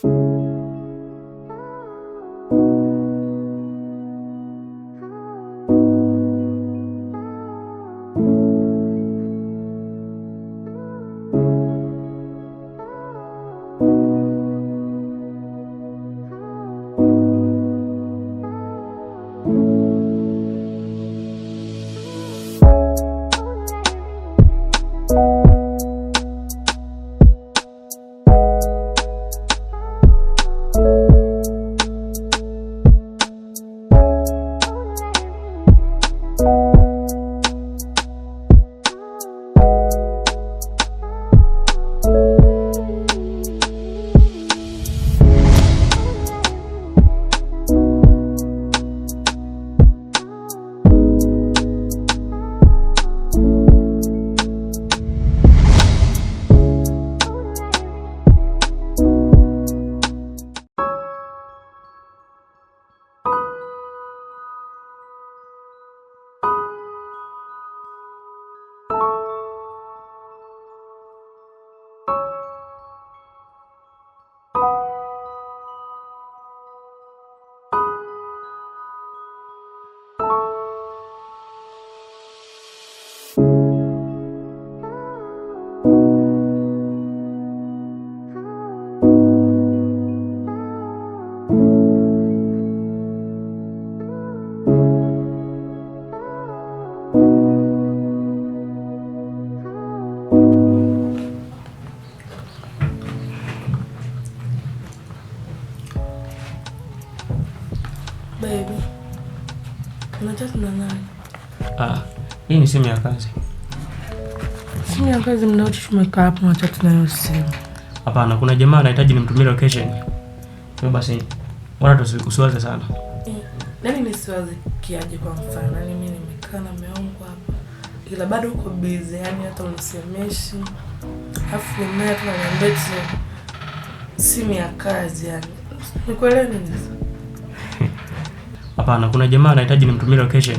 Baby, unataka na nani? Ah, hii ni simu ya kazi. Simu ya kazi mna wote tumekaa hapo na chat nayo simu. Hapana, kuna jamaa anahitaji nimtumie location. Kwa basi wala usiwaze sana. Nani nisiwaze kiaje kwa mfano? Yaani mimi nimekaa na mume wangu hapa. Ila bado uko busy, yani hata unisemeshi. Alafu mimi hata unaniambia eti simu ya kazi yani. Nikuelewe nini sasa? Hapana, kuna jamaa anahitaji nimtumie location.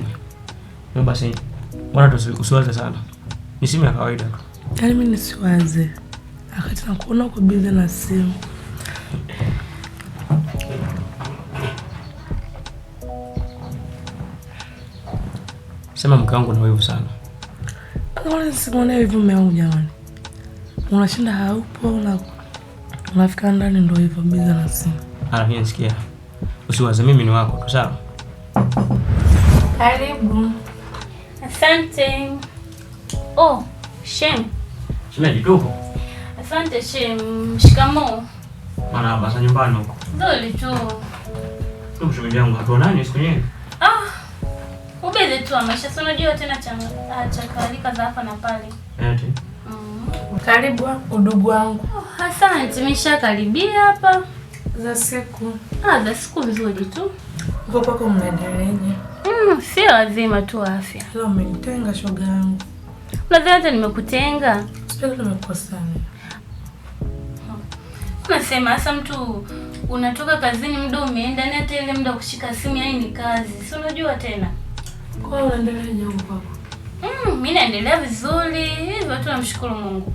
Kwa basi wala usiwaze sana. Ni simu ya kawaida. Yaani mimi nisiwaze. Akati nakuona uko busy na simu. Sema mke wangu na wewe sana. Wala simuone hivi mume wangu jamani. Unashinda haupo na unafika ndani ndio hivyo busy na simu. Lakini nisikia. Usiwaze, mimi ni wako tu, sawa? Karibu. Asante. Oh, Shem. Shemeji tupo. Asante Shem. Shikamoo. Marahaba, za nyumbani huko. Nzuri tu. Tu shemeji yangu hatuonani siku nyingi. Ah. Ubeze tu maisha, si unajua tena chakalika za hapa na pale. Eti. Karibu udugu wangu. Oh, asante, nimeshakaribia hapa. Za siku. Ah, za siku nzuri tu. Uko kwako mnaendeleaje? Sio lazima tu afya. Leo umenitenga shoga yangu. Unadhani hata nimekutenga? Sio tumekosana. Unasema sasa mtu unatoka kazini muda umeenda, na hata ile muda kushika simu yani ni kazi. Si unajua tena. Kwa hiyo unaendeleaje huko kwako? Mimi naendelea vizuri. Hivyo tu namshukuru Mungu.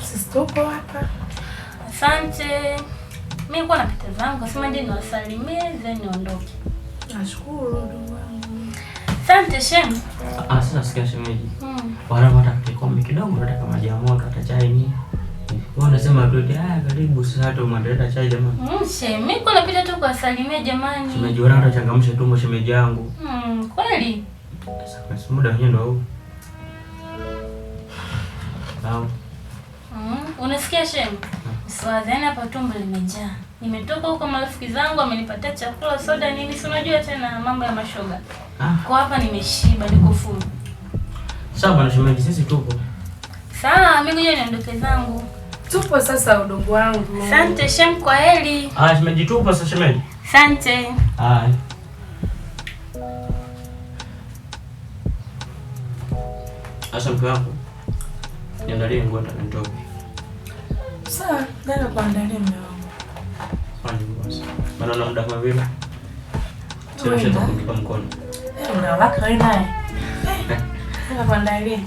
Sisi tupo hapa. Asante. Mimi nilikuwa napita zangu, kasema ndio niwasalimie then niondoke. Nashukuru ndugu wangu. Asante Shem. Ah, sasa sikia shemeji. Wala hata kikombe kidogo nataka maji ya moto hata chai ni. Wewe unasema tu haya karibu sasa hata umwandalia chai jamani. Shem, mimi nilikuwa napita tu kuwasalimia jamani. Shemeji wala hata changamsha tumbo shemeji yangu. Kweli? Sasa muda wenyewe ndio huu. Sawa. Unasikia Shem? Usiwaze, yani hapa tumbo limejaa. Nimetoka huko marafiki zangu wamenipatia chakula, soda nini, si unajua tena mambo ya mashoga. Kwa hapa nimeshiba, niko full. Sawa bwana shemeji, sisi tupo. Sawa, mimi ngoja niondoke zangu. Tupo sasa udugu wangu. Asante Shem, kwa heri. Ah, shemeji tupo sasa shemeji. Asante. Haya. Sasa mke wangu, niandalie nguo nitoke. Sawa, nenda kuandalia mume wangu. Fanya basi. Maana na muda kama vile. Sio shida kumpa mkono. Unawaka wewe naye. Nenda kuandalia.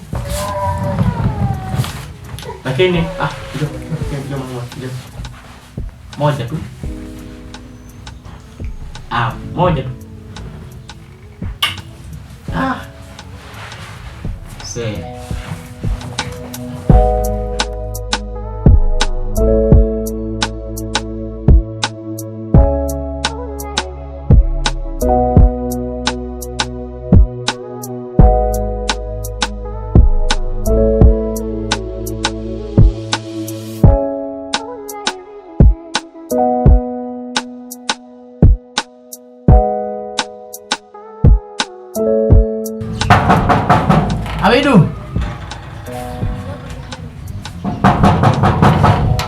Lakini njoo mama, njoo. Moja tu. Ah, moja tu. Ah. See. Hamidu.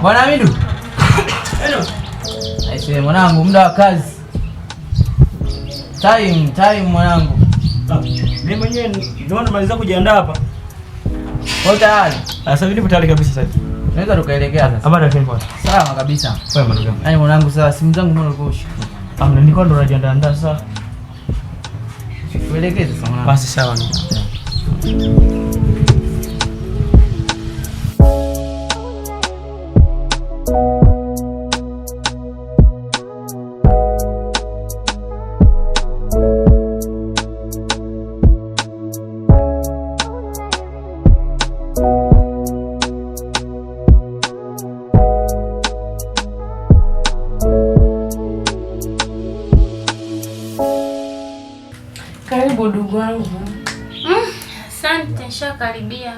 Bwana Hamidu. Hello. Aisee mwanangu, muda wa kazi. Time mwanangu. Mimi mwenyewe ndio namaliza kujiandaa hapa. Wewe tayari? Sasa hivi nipo tayari kabisa sasa. Tunaweza tukaelekea sasa. Habari yako kwanza. Salama kabisa. Wewe ndugu yangu. Yaani mwanangu sasa simu zangu mbona ulikuwa ushika? Amna, nilikuwa ndo najiandaa andaa sasa. Tuelekee sasa mwanangu. Basi sawa. Karibu ndugu wangu. Asante, nishakaribia.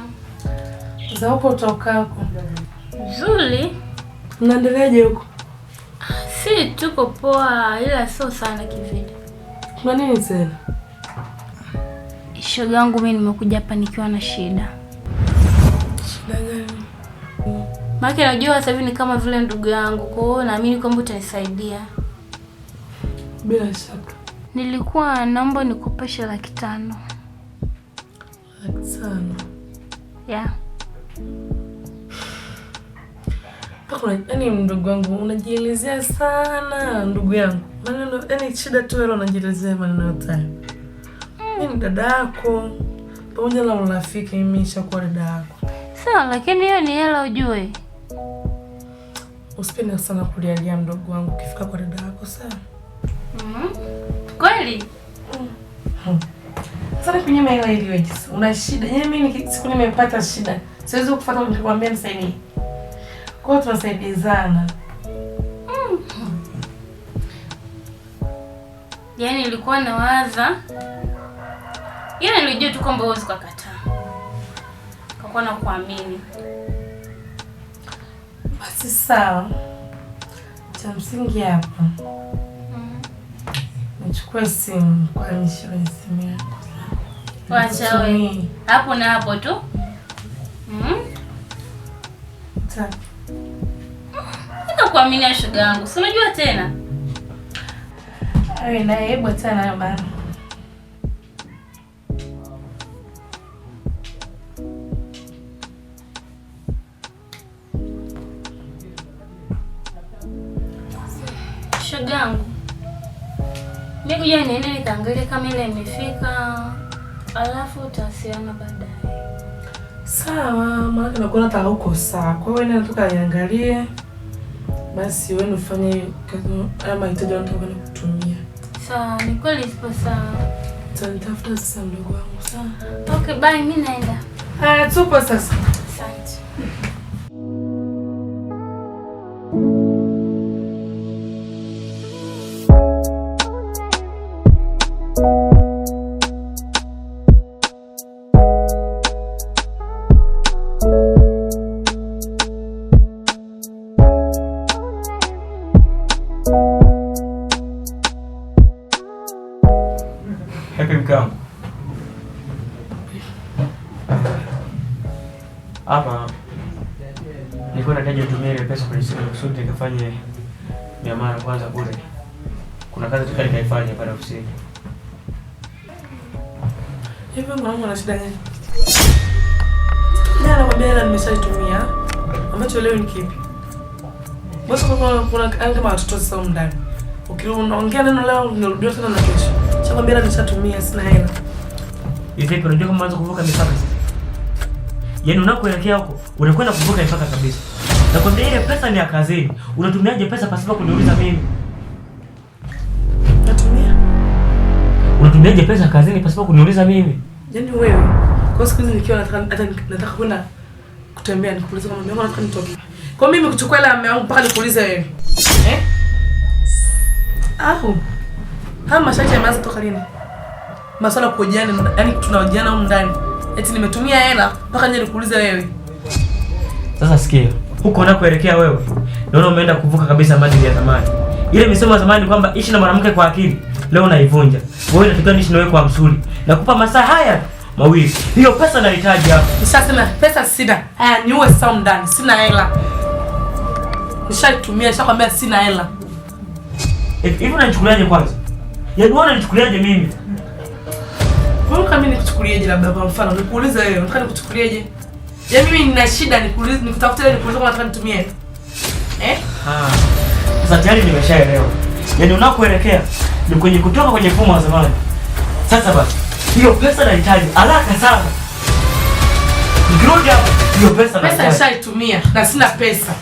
Za huko utokako. Nzuri. Mnaendeleaje huko? Si tuko poa ila sio sana kivile. Kuna nini tena? Shoga yangu mimi nimekuja hapa nikiwa na shida. Shida gani? Maana najua sasa hivi ni kama vile ndugu yangu, kwa hiyo naamini kwamba utanisaidia. Bila shaka. Nilikuwa naomba nikopeshe 500,000. 500,000? Yeah. Kuna yani ndugu wangu unajielezea sana ndugu yangu. Maneno yani shida tu wewe unajielezea maneno yote. Mimi ni dada yako. Pamoja na urafiki mimi nishakuwa dada yako. Sawa, lakini hiyo ni hela ujue. Usipende sana kulialia ndugu wangu ukifika kwa dada yako sawa? Kweli? Sasa kunyima hela ili wewe una shida. Yaani mimi siku nimepata shida. Siwezi kukufuata nikikwambia nisaidie. Kwa hiyo tunasaidizana. Yaani nilikuwa nawaza. Yaani nilijua tu kwamba huwezi kukataa. Kwa kuwa nakuamini. Basi sawa. Cha msingi hapa. Nichukue simu kwa nishe kwenye simu yako. Wacha wewe. Hapo na hapo tu. Sawa. Nitakuamini shoga yangu. Si unajua tena? Awe na hebu tena bana. Shoga yangu. Mimi kuja niende nikaangalie kama ile imefika. Alafu tutawasiliana baadaye. Sawa, maana nakuona hata huko sawa. Kwa hiyo nenda tukaiangalie. Basi wewe ufanye kazi ama mahitaji unataka kutumia. Sawa, ni kweli sipo sawa. Tutanitafuta sasa mdogo wangu, sawa? Okay, bye, mimi naenda. Haya, tupo sasa. Asante. Happy mke wangu. Hapa nilikuwa nahitaji utumie ile pesa kwenye simu kusudi nikafanye miamala kwanza kule. Kuna kazi nataka nikaifanye pale ofisini. Hivi mwanangu ana shida gani? Jana nakwambia hela nimeshaitumia. Ambacho leo ni kipi? Mbona kuna kama watoto sasa humu ndani. Ukiongea neno leo unarudia tena na kesho. Nishakwambia hela nimeshatumia, sina hela. Hivi unajua kama unaanza kuvuka mipaka sasa. Yaani unakoelekea huko unakwenda kuvuka mipaka kabisa. Nakwambia ile pesa ni ya kazini. Unatumiaje pesa pasipo kuniuliza mimi? Natumia. Unatumiaje pesa kazini pasipo kuniuliza mimi? Yaani wewe, kwa siku hizi nikiwa nataka hata nataka kwenda kutembea nikuulize kama mume wangu nataka nitoke. Kwa mimi kuchukua hela ya mume wangu mpaka nikuulize wewe. Eh? Au haya masharti yameanza toka lini? Masuala ya kuhojiana, yaani tunahojiana humu ndani. Eti nimetumia hela mpaka nje nikuulize wewe. Sasa sikia, huko unakoelekea wewe, naona umeenda kuvuka kabisa maadili ya zamani. Ile misemo ya zamani kwamba ishi na mwanamke kwa akili, leo unaivunja. Wewe unatakiwa niishi na wewe kwa msuli. Nakupa masaa haya mawili. Hiyo pesa nahitaji hapa. Nishasema pesa sina. Haya niue sasa humu ndani, sina hela. Nishaitumia, nishakwambia sina hela. Hivi unanichukuliaje kwanza? Yaani wewe unanichukuliaje mimi? Wewe kama mimi nikuchukulieje labda kwa mfano, nikuulize wewe, unataka nikuchukulieje? Yaani mimi nina shida nikuulize, nikutafute ile nikuulize kama nataka nitumie. Eh? Ah. Sasa tayari nimeshaelewa. Yaani unakoelekea ni kwenye kutoka kwenye mfumo wa zamani. Sasa basi, hiyo pesa nahitaji haraka sana. Nikirudi hapo, hiyo pesa Pesa nahitaji. nishaitumia na sina pesa.